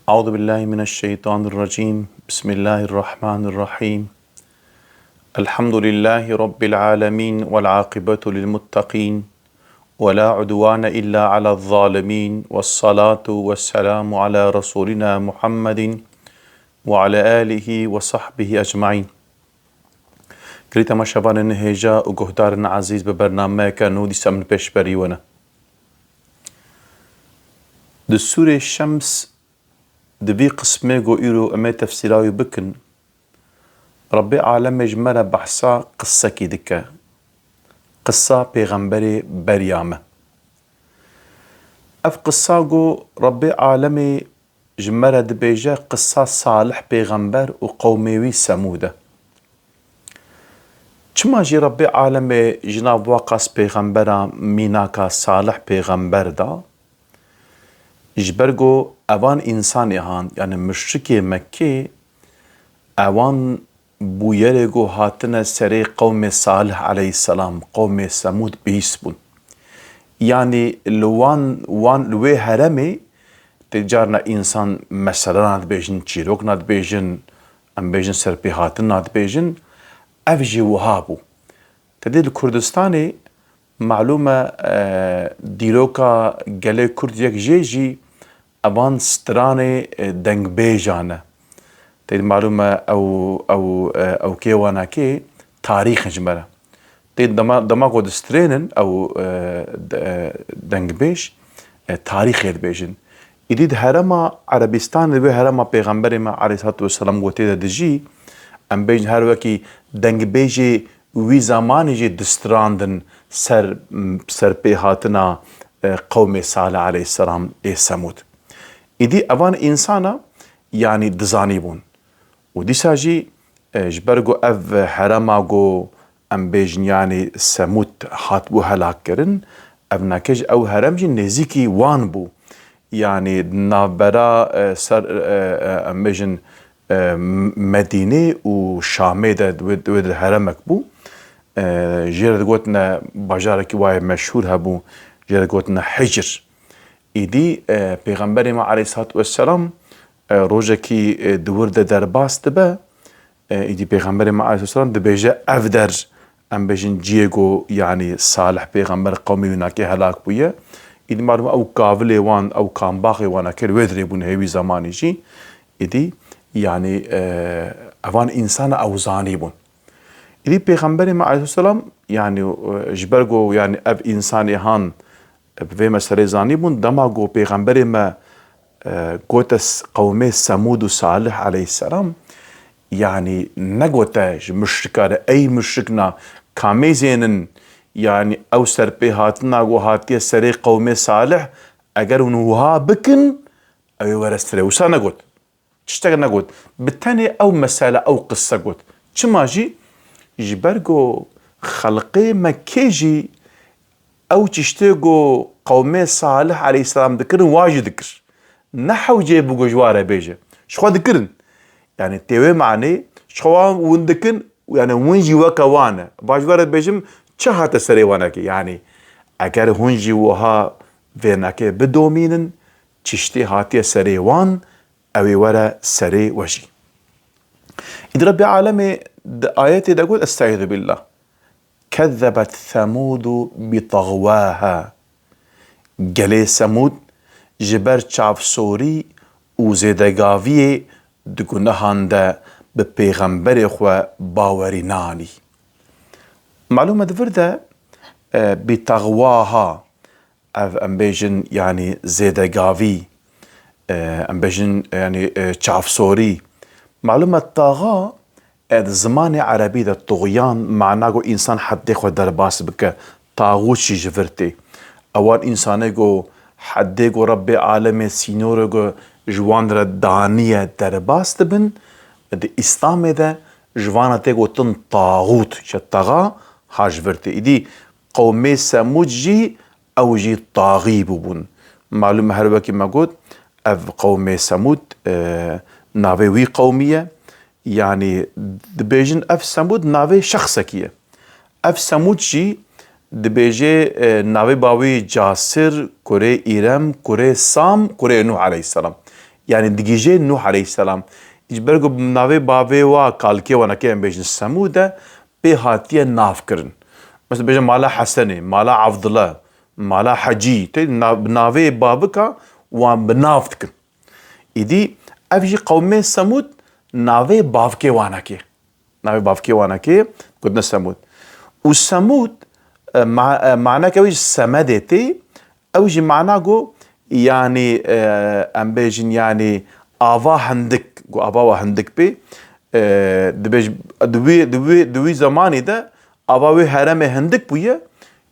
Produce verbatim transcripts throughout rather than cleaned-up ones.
أعوذ بالله من الشيطان الرجيم. بسم الله الرحمن الرحيم. الحمد لله رب العالمين والعاقبة للمتقين ولا عدوان إلا على الظالمين والصلاة والسلام على رسولنا محمد وعلى آله وصحبه أجمعين. Girî temaşevanên hêja û guhdarên ezîz, bi bernameyeke nû dîsa min pêşberî we ne. Di Sûrê Şems, di vî qismê ku îro em ê tefsîra wî bikin, Rebbê Alemê ji me re behsa qisekî dike. Qisa pêxemberê beriya me. Ev qisa ku Rebbê Alemê ji me re dibêje, qisa Salih pêxember û qewmê wî Semûd e. Çima jî Rebbê Alemê ji nav waqas pêxembera mînaka Salih pêxember da? Ji ber ku evan însanê han, yani muşrikê Mekkê, evan bûyerê ku hatine serê qewmê Salih aleyhisselam, qewmê Semûd bihîst bûn. Yani li wan, wan, li wê heremê tê carna însan meselena dibêjin, çîrokna dibêjin, em bêjin serpêhatina dibêjin, ev jî wiha bû. Tedê li Kurdistanê, malûm e, e, dîroka gelê Kurd yek jê jî evan stranê, e, dengbêjan e. Tê malûm e, ew, ew, e, ew kê wana kê tarîx in ji me re. Tê dema, dema ku distrênin ew, e, de-, e, dengbêj, e, tarîxê dibêjin. Îdî di herema Erebîstanê, di wê herema Pêxemberê me aleyhissalatu vesselam ku tê de dijî, em bêjin her wekî dengbêjê wî zamanî jî distrandin ser, serpêhatina, e, qewmê Salih aleyhisselam ê Semûd. Îdî evan însana, yanî dizanîbûn. Û dîsa jî, e, ji ber ku ev herema ku em bêjin, yanî Semûd hatibû helak kirin, ev nake jî ew herem jî nêzîkî wan bû. Yanî navbera, e, ser, e, e, em bêjin, e, Medînê û Şamê de wê, wê de heremek bû. E, jê re digotine, bajarekî wayê meşhûr hebû, jê re digotine Hicr. Îdî, e, Pêxemberê me aleyhissalatu vesselam, e, rojekî, e, di wir de derbas dibe. E, îdî Pêxemberê me aleyhisselam dibêje, ev der, em bêjin, ciyê ku, yanî Salih pêxember qewmê wî nakê helak bûye. Îdî malûm ew kavilê wan, ew kambaxê wana kir, wê dirê bûn hêvî zamanî jî. Îdî, yanî, e, evan însana ew zanî bûn. Îdî Pêxemberê me aleyhisselam, yanî, e, ji ber ku, yanî ev însanê han, e, bi vê meselê zanî bûn, dema ku Pêxemberê me, e, gote s-, qewmê Semûd û Salih aleyhisselam, yanî negote ji muşrika re, ey muşrikna, kamê zênin, yanî ew serpêhatina ku hatiye serê qewmê Salih, eger hûn wiha bikin, ew ê were serê. Wisa negot. Tiştek negot. Bi tenê ew mesele, ew qise got. Çima jî? Ji ber ku xelqê Mekkê jî ew tiştê ku qewmê Salih aleyhisselam dikirin, wa jî dikir. Ne hewcê bû ku ji wa re bêje. Ji xwe dikirin. Yani tê wê manê, ji xwe wan hûn dikin, yani hûn jî weke wan e. Ba ji we re dibêjim, çi hate serê wanekê? Yani eger hûn jî wiha vênekê bidomînin, tiştê hatiye serê wan, ew ê were serê we jî. Îdî Rebbê Alemê di ayetê de got, Estaizu billah. Kezzebet Semûdu bi taxwaha. Gelê Semûd ji ber çavsorî û zêdegaviyê di gunehan de bi pêxemberê xwe bawerî nanî. Malûm e di vir de, e, bi taxwaha, ev, em bêjin, yanî zêdegavî, e, em bêjin, yanî, e, çavsorî. Malûm e, taxa, e, di zimanê erebî de tuxyan, mana ku însan heddê xwe derbas bike, taxût jî ji vir tê. Ewan însanê ku heddê ku Rebbê Alemê sînorê ku ji wan re daniye derbas dibin, di Îslamê de ji wana tê gotin taxût, ji taxa ha ji vir tê. Îdî qewmê Semûd jî ew jî taxî bûbûn. Malûm e, her wekî me got, ev qewmê Semûd, e, navê wî qewmî ye. Yanî dibêjin ev Semûd navê şexsekî ye. Ev Semûd jî dibêje, e, navê bawê Casir, kurê Îrem, kurê Sam, kurê Nûh aleyhisselam. Yani digihîje Nûh aleyhisselam. Ji ber ku bi navê bavê wa, kalkê wa, nake em bêjin Semûd e, pê hatiye nav kirin. Mesela bêje mala Hesenê, mala Evdila, mala Hecî, tê na-, bi navê bavika wan bi nav dikin. Îdî ev jî qewmê Semûd navê bavkê wan nake. Navê bavkê wan nake, gotine Semûd. Û Semûd, e, ma-, e, maneke wê ji semedê tê, ew jî mana go, yanî, e, em bêjin, yanî ava hindik, go ava wa hindik pê, e, dibêj-, di wî, di wî, di wî zemanî de ava wê heremê hindik bûye,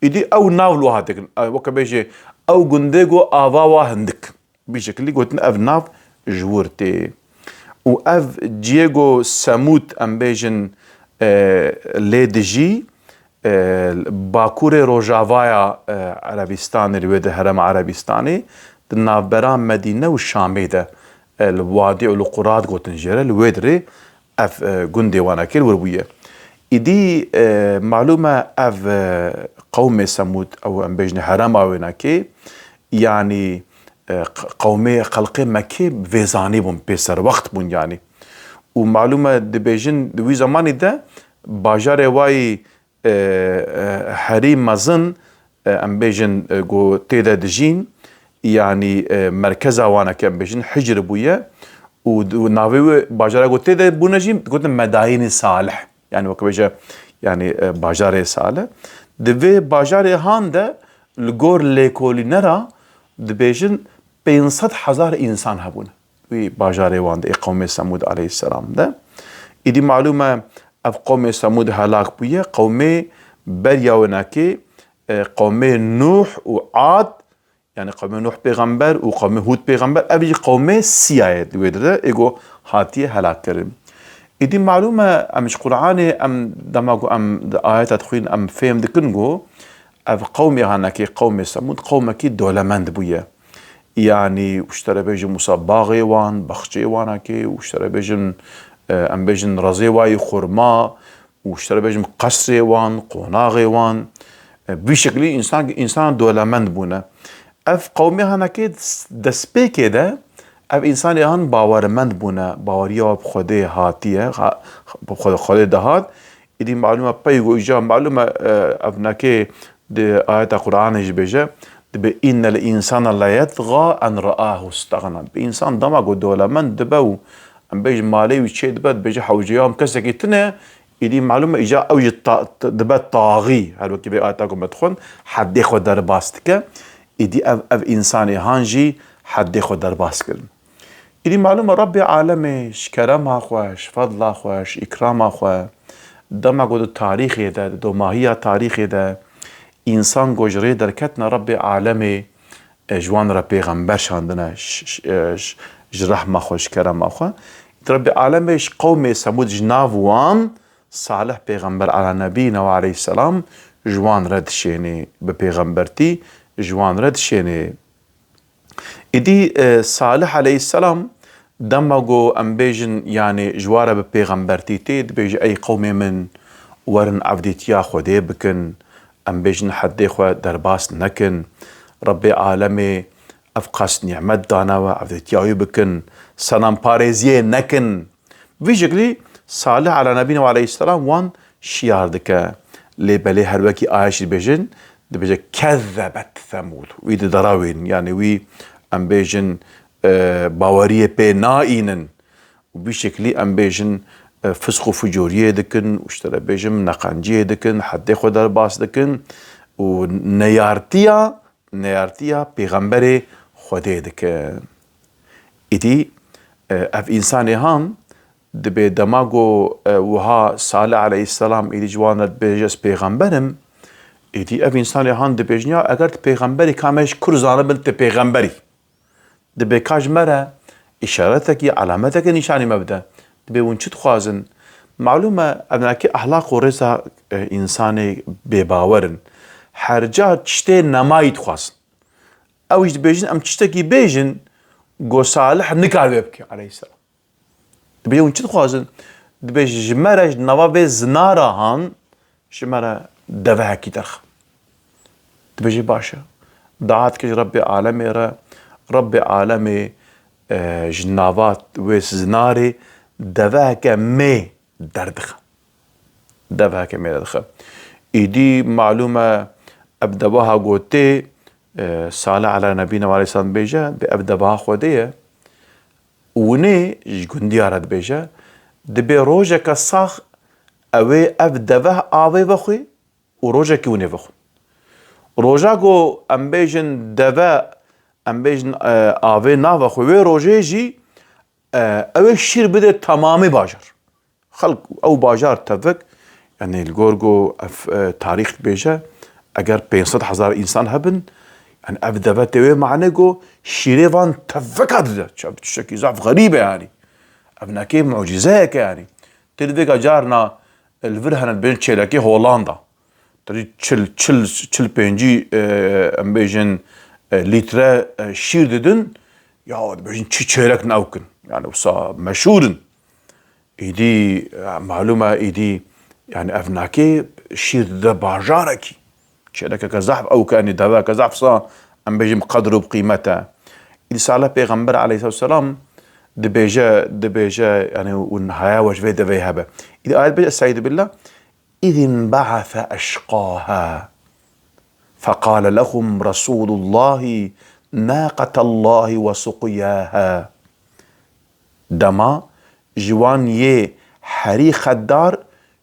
îdî ew nav li wa hatiye kirin. E, weke bêjê, ew gundê go ava wa hindik. Bi şekilî gotin ev nav ji wir tê. Û ev ciyê go Semûd, em bêjin, e, lê dijî, e, bakurê rojavaya, e, Erebîstanê, li wê di herêma Erebîstanê, di navbera Medîne û Şamê de, e, li Wadî û li Qurat gotin jê re, li wê dirê ev, e, gundê wana kir wir bûye. Îdî, e, malûm e ev, e, qewmê Semûd, ew em bêjin herêma wê nake, yanî, e, q-, qewmê xelqê Mekkê vêzanî bûn, pê serwext bûn yanî. Û malûm e dibêjin di wî zemanî de bajarê wayî, e, e, herî mezin, e, em bêjin, e, ku tê de dijîn, yanî, e, merkeza wana ke em bêjin Hicr bûye û d-, û navê wê bajara ku tê de bûne jî gotin Medayînê Salih. Yani weke bêje, yani, e, bajarê Salih. Di vê bajarê han de li gor lêkolînera dibêjin pênc sed hezar însan hebûne. Wî bajarê wan de, ê qewmê Semûd aleyhisselam de. Îdî malûm e ev qewmê Semûd helak bûye, qewmê beriya wê nake, e, qewmê Nûh û Ad, yani qewmê Nûh pêxember û qewmê Hûd pêxember, ev jî qewmê sî ye di wê dire, ê go hatiye helak kirin. Îdî malûm e, em ji Qur'anê, em dema ku em di ayeta dixwîn, em fêm dikin ku ev qewmê hanekê, qewmê Semûd, qewmekî dolemend bûye. Yanî, û ji te re bêjin wisa baxê wan, baxçeyê wan heke, û ji te re bêjin, e, em bêjin rezê wayî xurma, û ji te re bêjim qesrê wan, qonaxê wan, e, vî şeklî însan, însan dolemend bûne. Ev qewmê hanekê destpêkê de ev însanê han bawermend bûne, baweriya bi Xwedê hatiye, ha-, bi Xwe-, Xwedê dihat. Îdî malûm e pey ku îca malûm e, e, ev nekê di ayeta Qur'anê jî bêje, dibe, "Înnel însane leyetxa en re'ahu stexna." Bi însan dema ku dolemend dibe û em bêjin malê wî çê dibe, dibêje, "Hewce ya min kesekî tune." Îdî malûm e, îca ew jî ta-, t-, dibe taxî, her wekî vê ayeta ku me dixwend, heddê xwe derbas dike. Îdî ev, ev însanê han jî heddê xwe derbas kirin. Îdî malûm e, Rebbê alemê ji kerema xwe, ji fedla xwe, ji îkrama xwe, dema ku di tarîxê de, di domahiya tarîxê de, însan ku ji rê derketine, Rebbê alemê, e, ji wan re pêxember şandine, ş-, ş-, e, ş-, ji rehma xwe, ji kerema xwe. Rebbê alemê ji qewmê Semûd, ji nav wan, Salih pêxember ala nebîna we aleyhisselam ji wan re dişênê, bi pêxembertî ji wan re dişênê. Îdî, e, Salih aleyhisselam dema ku em bêjin, yanî ji wa re bi pêxembertî tê, dibêje, "Ey qewmê min, werin evdîtiya Xwedê bikin." Em bêjin, "Heddê xwe derbas nekin. Rebbê alemê ev qas nîmet dane we, evdîtiya wî bikin. Senamparêziyê nekin." Vî şeklî Salih ala nebîne we aleyhisselam wan şiyar dike. Lê belê her wekî aya jî dibêjin, dibêje, "Kezzebet Semûd." Wî di dera wên, yanî wî em bêjin, e, baweriyê pê naînin. Û vî şeklî em bêjin, e, fisq û fucûriyê dikin, û ji te re bêjim neqenciyê dikin, heddê xwe derbas dikin û neyartiya, neyartiya pêxemberê Xwedê dikin. Îdî, e, ev însanê han dibê dema ku, e, wiha Salih aleyhisselam îdî ji wan re dibêje, "Ez pêxember im", îdî ev însanê han dibêjin, "Ya eger tu pêxember î, ka me ji kur zanibin tu pêxember î?" Dibê ka ji me re îşaretekî, alametekî, nîşanî me bide. Dibê hûn çi dixwazin? Malûm e, ev nekê ehlaq û rêza, e, însanê bêbawer in. Her ca tiştê nemayî dixwazin. Ew jî dibêjin, em tiştekî bêjin, go Salih nikar wê bike, aleyhisselam. Dibê hûn çi dixwazin? Dibê ji me re, ji nava vê zinara han, ji me re devehekî derxe. Dibêje, "Baş e." Dua dike ji Rebbê alemê re, "Rebbê alemê, e, ji nava wê zinarê deveheke mê derdixe. Deveheke mê derdixe. Îdî malûm e, ev deveha gotê, e, Salih ala nebîne ve aleyhisselam dibêje, bi ev deveha Xwedê ye. Winê ji gundiya re dibêje, dibê rojeke sax ew ê ev deveh avê vexwê û rojekî winê vexwin. Roja ku em bêjin deve, em bêjin, e, avê nave xwe, wê rojê jî, e, ew ê şîr bide temamê bajar. Xelk ew bajar tevik, yanî li gor ku ev, e, tarîx dibêje, eger pênc sed hezar însan hebin, yanî ev deve tê wê mane ku şîrê van tevika dide. Çav tiştekî zaf xerîb e yanî. Ev nekê mucîzeyek e yanî. Tê divêka carna li vir hene dibêjin çêlekê Holanda. Tedî çil, çil, çil pêncî, e, em bêjin, e, lître, e, şîr didin, ya dibêjin çi çêlek ne ew kin. Yani wisa meşhûr in. Îdî, e, malûm e, îdî, yani ev nakê şîr dide bajarekî. Çêlekeke zehf ew ke, yani deveke zehf sa, em bêjin bi qedr û bi qîmet e. Îdî Salih Pêxember aleyhisselam dibêje, dibêje, yani hûn haya we ji vê deveyê hebe. Îdî ayet bêje, Estaizu billah, إذ انبعث أشقاها فقال لهم رسول الله ناقة الله وسقياها. Dema ji wan yê herî xeddar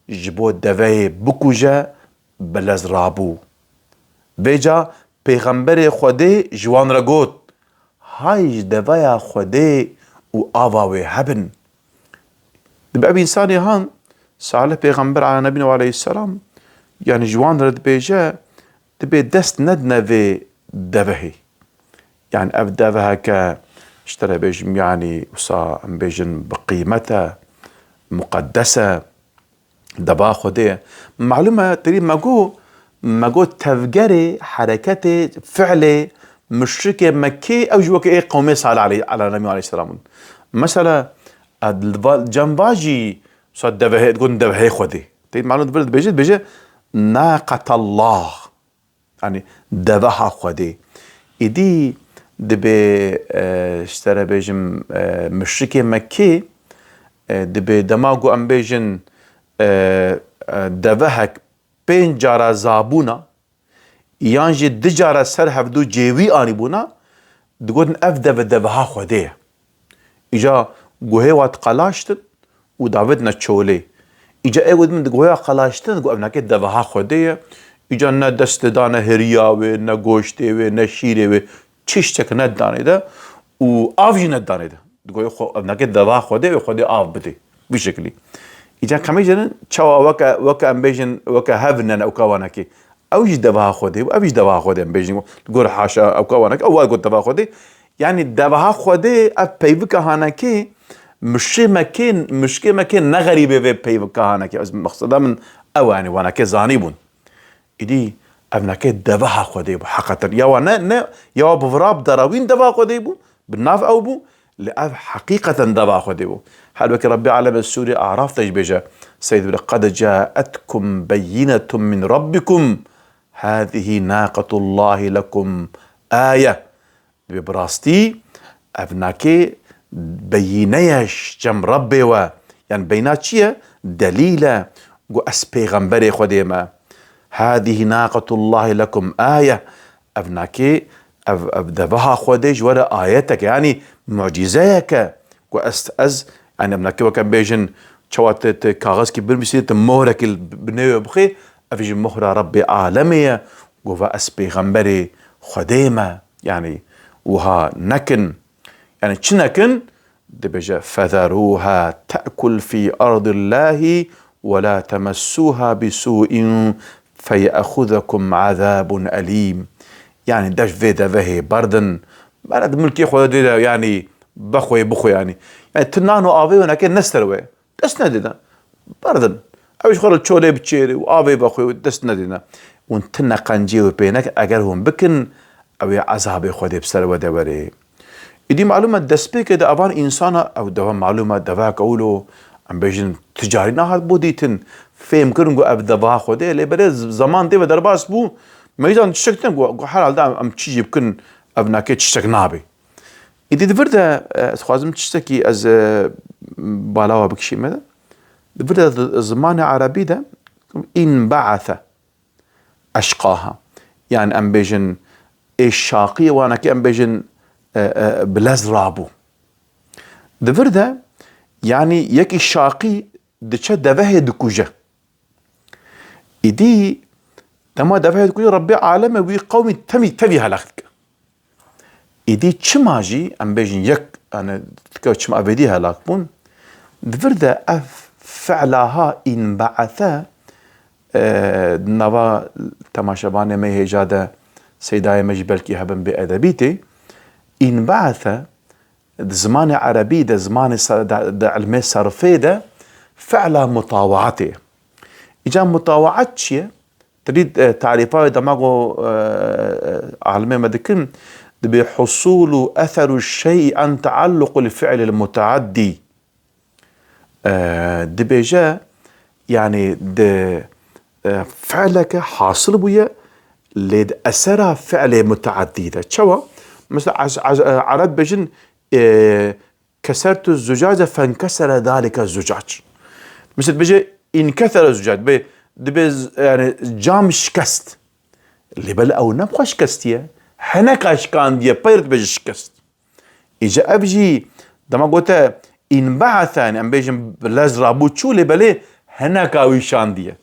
ji bo deveyê bikuje, bi lez rabû. Vêca Pêxemberê Xwedê ji wan re got, Hay ji deveya Xwedê û ava wê hebin. Dibe ev însanê han, Salih Pêxember ala nebîne ve aleyhisselam, yani ji wan re dibêje, dibê dest nedine vê devehê. Yani ev deveheke, ji te re bêjim, yani wisa em bêjin bi qîmet e, muqeddes e, deva Xwedê ye. Malûm e, terî me got, me got tevgerê, hereketê, fiilê muşrikê Mekkê, ew jî weke ê qewmê Salih aleyh-, ala nebî aleyhisselam bûn. Mesela, e, li va-, cem va jî, wisa devehê, digotin devehê Xwedê. Tê malûm dibir dibêje, dibêje, "Naqetallah." Yani deveha Xwedê. Îdî dibê, e, ji te re bêjim, e, muşrikê Mekkê, e, dibê dema ku em bêjin, e, e, devehek pênc cara zabûna, yan jî du cara ser hevdû cêwî anîbûna, digotin, "Ev deve deveha Xwedê ye." Îca guhê wa diqelaştin û davêtine çolê. Îca ê ku din di guhê wa qelaştin, digot, "Ev nake deveha Xwedê ye." Îca ne dest didane hiriya wê, ne goştê wê, ne şîrê wê, çi tiştek ne didanê de û av jî ne didanê de. Digot, "Xwe-, ev nake deveha Xwedê wê, Xwedê av bidê." Vî şeklî. Îca qemê jinin çawa weke, weke em bêjin, weke hev nene û kawanekê. Ew jî deveha Xwedê bû, ev jî deveha Xwedê em bêjin. Li gor haşa ew kawanekê, ew wa got deveha Xwedê. Yani deveha Xwedê, ev peyvika hanekê, mişê Mekê, mişkê Mekê ne xerîbê vê peyvika hanekê. Ez mexseda min ew e, yani wanekê zanî bûn. Îdî ev nake deveha Xwedê bû, heqeten. Ya wa ne, ne, ya wa bi vira bi derawîn deveha Xwedê bû, bi nav ew bû, lê ev heqîqeten deveha Xwedê bû. Her wekî Rebbê Alem li Sûrê Araf de jî bêje, Seyd bile, "Qed caetkum beyyinetum min Rabbikum, hâzihî nâqetullâhi lekum âye." Dibê bi rastî ev nake beyîne ye ji cem Rebbê we. Yan beyna çi ye? Delîl e ku ez pêxemberê Xwedê me. Hâzihî nâqetullâhi lekum âye. Ev nake, ev, ev deveha Xwedê ji we re ayetek e, yanî mucîzeyek e ku ez, ez, yanî ev nake weke bêjin, çawa tu, tu kaxezkî binivîsî, tu mohrekî bi nêwê bixê, ev jî mohra Rebbê alemê ye ku va ez pêxemberê Xwedê me. Yani wiha nekin. Yani çi nekin? Dibêje, "Fezerûha te'kul fî ardillâhi ve la temessûha bisû'in feye'xuzekum azâbun elîm." Yani deş vê devehê berdin. Bere di milkê xwe de dê de, yani bexwê bixwe yani. Yani ti nan û avê wê neke ne ser we. Dest nedine. Berdin. Ew ji xwe re çolê biçêre û avê vexwe û dest nedine. Hûn ti neqencê wê pê nekin, eger hûn bikin, ew ê ezabê Xwedê bi ser we de were. Îdî malûm e, destpêkê de evan însana, ew deve malûm e, devek ewlo, em bêjin, ticarî nehat bû dîtin, fêm kirin ku ev deveha Xwedê ye, lê belê z-, zeman dê ve derbas bû, meydan tiştek tine ku, ku herhalde em, em çi jî bikin, ev nake tiştek nabe. Îdî di vir de, e, ez dixwazim tiştekî ez, e, balawa bikişîme de. Di vir de di zimanê erebî de, inbe'ese eşqaha. Yani em bêjin, ê şaqiyê wanekê em bêjin, e, e, bi lez rabû. Di vir de, yani yekî şaqî diçe devehê dikuje. Îdî dema devehê dikuje, Rebbê Alemê wî qewmî temî tevî helak dike. Îdî çima jî em bêjin yek, yani dike çima evêdî helak bûn, di vir de ev fi'la ha înbe'ese, e, nava temaşevanê me hêja de seydayê me jî belkî hebin bê edebî tê. Înbe'ese di zimanê erebî de, zimanê se-, de, de ilmê serfê de fi'la mutawaatê. Îca mutawaat çi ye? Tirî, e, tarîfa wê dema ku, e, e, alimê me dikin, dibê husûlu eseru şey'i an taalluqul fi'lil mutaaddi. E, dibêje, yani di, e, fi'leke hasil bûye, lê di esera fi'lê mutaaddî de. Çawa? Mesela ez, ez, e, ereb bêjin, e, kesertu zucace fenkesere dalike zucac. Mesela dibêje inkesere zucac. Dibê, dibê z-, yani cam şikest. Lê belê ew ne bi xwe şikestiye. Heneka şikandiye, peyr dibêje şikest. Îca ev jî dema gote înbe'ese, yani em bêjin bi lez rabû çû, lê belê heneka wî şandiye.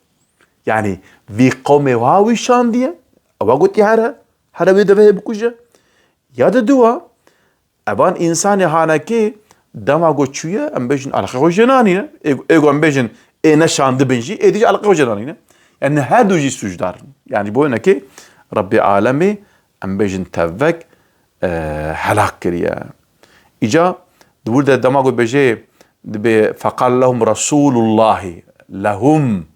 Yani vî qewmê wiha wî şandiye. Ewa gotiye here, here wê devehê bikuje. Ya di dua, evan însanê hanekê dema ku çûye, em bêjin eleqe xwe jê nanîne. Ê, ê ku em bêjin ê neşandibin jî, êdî jî eleqe xwe jê nanîne. Yani her du jî sûcdar in. Yani bo hinekê Rebbê Alemê em bêjin tevvek, e, helak kiriye. Îca di wir de dema ku bêjê dibê feqal lehum Resûlullahî lehum,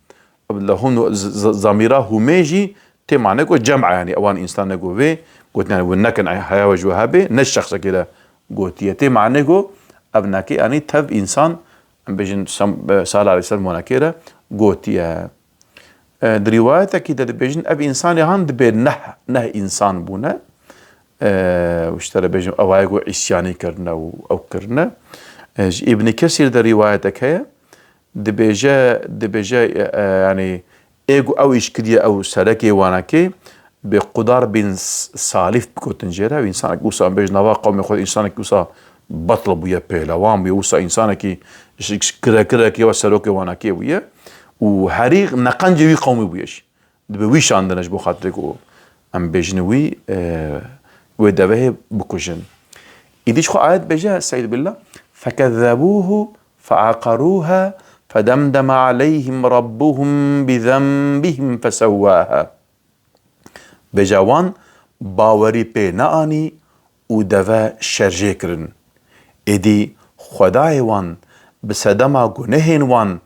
lehum z-, z-, zamîra humê jî tê mane ku cem e, yani ewan însanê ku vê gotin, yani win nekin, heya we ji we hebe, ne şexsekê de gotiye. Tê mane ku ev nekê, yani tev însan, em bêjin Sem-, e, Salih aleyhisselam wanekê de gotiye. E, di rîwayetekî de dibêjin, ev însanê han dibê neh, neh însan bûne. E, û ji te re bêjim, ew aye ku îsyanî kirine û ew kirine. E, ji Îbnî Kesîr de rîwayetek heye, dibêje, dibêje, e, e, yanî ê ku ew îş kiriye, ew serekê wanekê, bi Qudar bin S-, Salîf bigotin jê re, ew însanek wisa bêj nava qewmê xwe, însanek wisa betl bûye, pehlewan bûye, wisa însanekî ji, ji kirekirekê we serokê wanekê bûye û herî neqencê wî qewmî bûye jî. Dibe wî şandine ji bo xatirê ku em bêjin wî, e, wê devehê bikujin. Îdî ji xwe ayet bêje, Estaizu billah, fekezzebûhu feaqarûha fedemdeme aleyhim rabbuhum bi zenbihim fesewwâha. Bêje wan bawerî pê neanî û deve şerjê kirin. Êdî Xwedayê wan bi sedema gunehên wan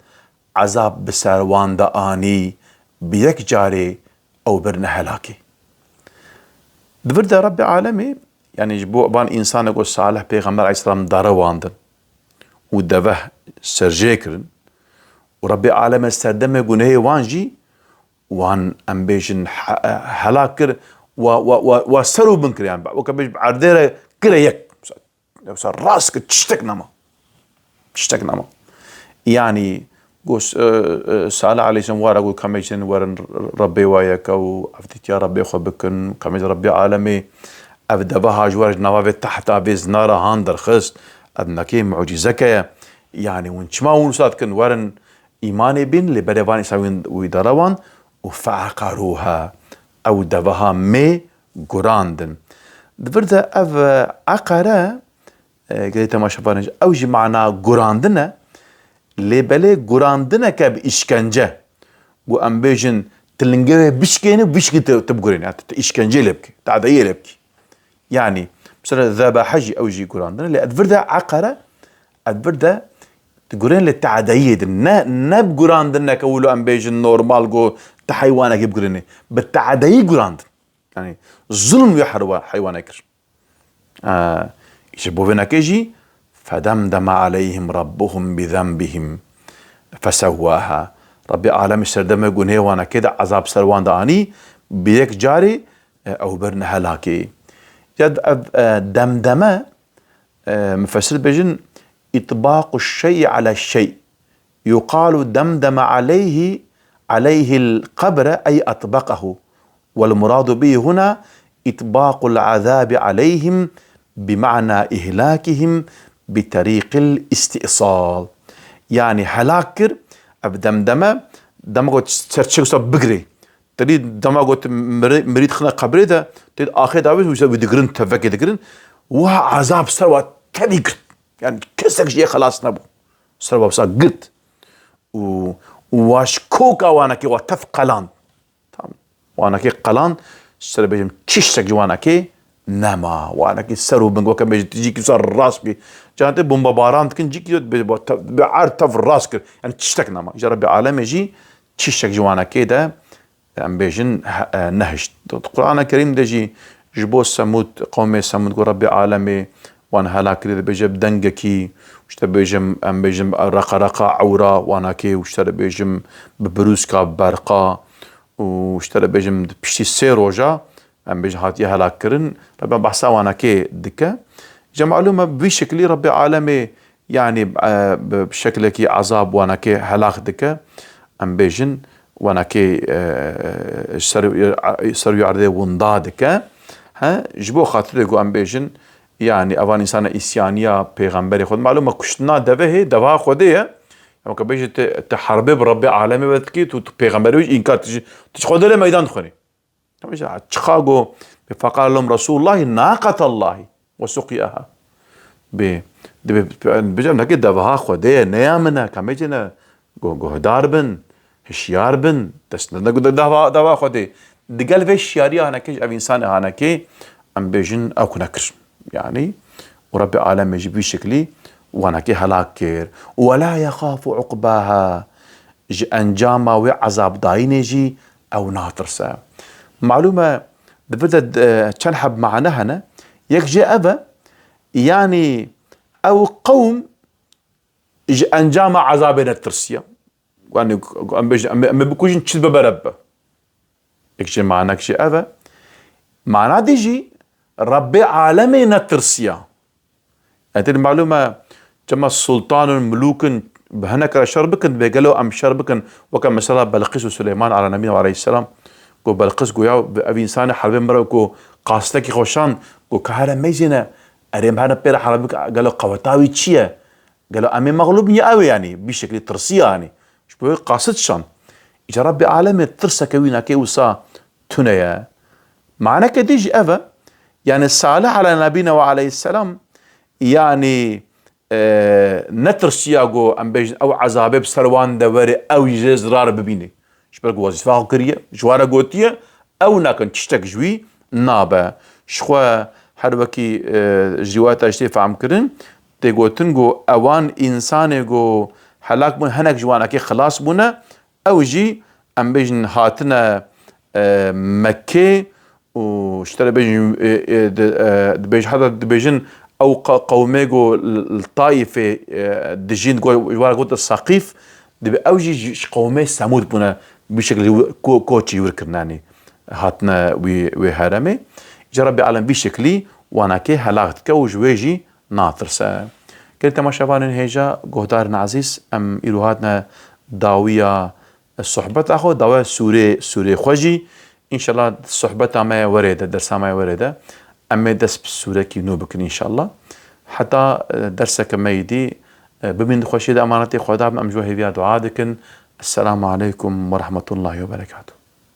ezab bi ser wan de anî, bi yek carê ew birine helakê. Di vir de Rebbê Alemê, yanî ji bo van însanek ku Salih Pêxember aleyhisselam darewandin û deve serjê kirin û Rebbê Alemê serdemê gunehê wan jî wan, em bêjin, he-, helak kir, wa, wa, wa, wa ser û bin kir, yani, weke bêj bi erdê re kire yek. Mesela rast kir, tiştek nema. Tiştek nema. Yani, got, e, e, Salih aleyhisselam wara got, kamê jin werin Rebbê wa yeke û evdîtiya Rebbê xwe bikin, kamê Rebbê alemê, ev deve ha ji we re ji nava vê tehta vê zinara han derxist, ev nekê mucîzeke ye. Yani, hûn çima hûn wisa dikin, werin, îmanê bîn, lê berê van îsa wî, wî dara wan û fe'eqarûha, ew deveha mê gurandin. Di vir de ev, e, eqere, e, gelê temaşevanê jî, ew jî mana gurandin e, lê belê gurandineke bi îşkence, ku em bêjin, tu lingê wê bişkênî, bişkî tu, tu bigurênî, yani tu, tu îşkenceyê lê bikî, tadeyê lê bikî. Yani, mesela, zebahe jî, ew jî gurandin e. Lê edvir de eqere, edvir de digurên lê teadeyiyê din. Ne, ne bi gurandineke wilo em bêjin normal ku tu heywanekê bigurînî. Bi teadeyî gurandin. Yani, zulm wê herwa-, heywanê kir. Ee, ji bo vê nekê jî, fedemdeme aleyhim rabbuhum bi zenbihim fesewwaha. Rabbê alem serdemê gunehê wanekê de ezab ser wan de anî, bi yek carê e, ew birine helakê. Ya d-, ev, e, demdeme, e, mufessir dibêjin, "إطباق الشيء على الشيء. يقال دمدم عليه، عليه القبر، أي أطبقه. والمراد به هنا إطباق العذاب عليهم بمعنى إهلاكهم بطريق الاستئصال." Yani helak kir, ev demdeme, dema got ser çek wisa bigirê. Tedî dema got miri-, mirî dixine qebrê de, tê axê davê wisa wî digirin, tevekê digirin. Wiha azab ser wa tevî girt. Yani kesek jê xelas nebû. Ser wa wisa girt. Û, û wa ji koka wanekê wa tev qeland. Tamam. Wanekê qeland, ser bêjim tiştek ji wanekê nema. Wanekê ser û bin, weke bêjin cîkî wisa rast bî. Can tê bombebaran dikin, cîkî dibê, bi, bi erd tev rast kir. Yani tiştek nema. Ji Rebbê alemê jî tiştek ji wanekê de, em bêjin, he-, e, nehişt. Di Qur'ana Kerîm de jî ji bo Semûd, qewmê Semûd got Rebbê alemê wan helak kiriye, dibêje bi dengekî, işte bêjim, em bêjim reqa reqa ewra wanakê, işte dibêjim bi birûska, bi berqa û işte dibêjim di piştî sê roja, em bêjin hatiye helak kirin, Rebbe behsa wanakê dike. Îca malûm e bi vî şeklî Rebbê alemê, yani, e, bi şeklekî ezab wanakê helak dike. Em bêjin, wanakê, e, ser, ser wî erdê winda dike. He, ji bo xatirê ku em bêjin, yani, evan însana îsyaniya pêxemberê xwe. Malûm e kuştina devehê, deveha Xwedê ye. Ama ke bêjî te, te herbê bi Rebbê alemê ve dikî, tu, tu pêxemberê wî jî înkar, tu ji, tu ji Xwedê re meydan dixwînî. Tamam, işte, çiqa go, "Feqale lehum Resulullahi naqatallahi ve suqiyaha." Bê, dibê, bêjin, nekê deveha Xwedê ye, ne ya min e, ka me cêne, go-, guhdar bin, hişyar bin, dest ne, ne, deva, deva Xwedê. Digel vê şiyariya hanekê, ev însanê hanekê, em bêjin, ew ku nekir. Yani, û Rebbê alemê jî bi vî şeklî wanekê helak kir. "Ve la yexafu uqbaha." Ji encama wê ezabdayînê jî ew natirse. Malûm e, di vir de, e, çend heb mane hene. Yek jê ev e, yanî ew qewm ji encama ezabê netirsiye. Yanî em bêjin, em, em ê bikujin çi dibe bereb be. Yek jê manek jî ev e. Mana dî jî Rebbê alemê netirsiya. Etê malûm e, çima sultan û milûk in, bi hinek re şer bikin, dibê gelo em şer bikin, weke mesela Belqîs û Suleyman ala nebîna aleyhisselam, ku Belqîs goya bi ev însanê herbê min re ku qastekî xweşan, ku ka here meyzêne, erê em here pê re herb bik, gelo qeweta wî çi ye? Gelo em ê mexlûb in ya ew ê, yanî, bî şeklî tirsiya, yanî. Ji bo wê qasit şan. Îca Rebbê alemê tirseke wî nake wisa tune ye. Maneke dî jî ev e, yanî Salih ala nebîne ve aleyhisselam, yanî, e, netirsiya ku em bêjin ew ezabê bi ser wan de were, ew jê zirar bibîne. Ji ber ku wezîfa xwe kiriye, ji wan re gotiye, ew nakin, tiştek ji wî nabe. Ji xwe her wekî, e, ji rîwayeta jî tê fehm kirin, tê gotin ku ewan însanê ku helak bûn, hinek ji wanakê xilas bûne, ew jî, em bêjin, hatine, e, Mekkê û ji te re bêjin, e, e, di, e, dibêj-, heta dibêjin ew qa-, qewmê ku li, li Taîfê, e, dijîn, ku ji wan re gotin Seqîf, dibê ew jî ji, ji qewmê Semûd bûne, bi şekilî wi-, ko-, koçî wir kirine, yanî hatine wî, wê heremê. Îca Rebbê alem vî şekilî wanakê helak dike û ji wê jî natirse. Gelî temaşevanên hêja, guhdarên ezîz, em îro hatine dawiya sohbeta xwe, dawiya sûrê, sûrê xwe jî. Înşallah sohbeta me ya werê de, dersa me ya werê de, em ê dest bi sûrekî nû bikin înşallah. Heta, e, derseke me yî dî, e, bimîn di xweşiyê de, emanetê Xweda bin, em ji we hêviya dua dikin. Esselamu aleykum ve rahmetullahi ve berekatuhu.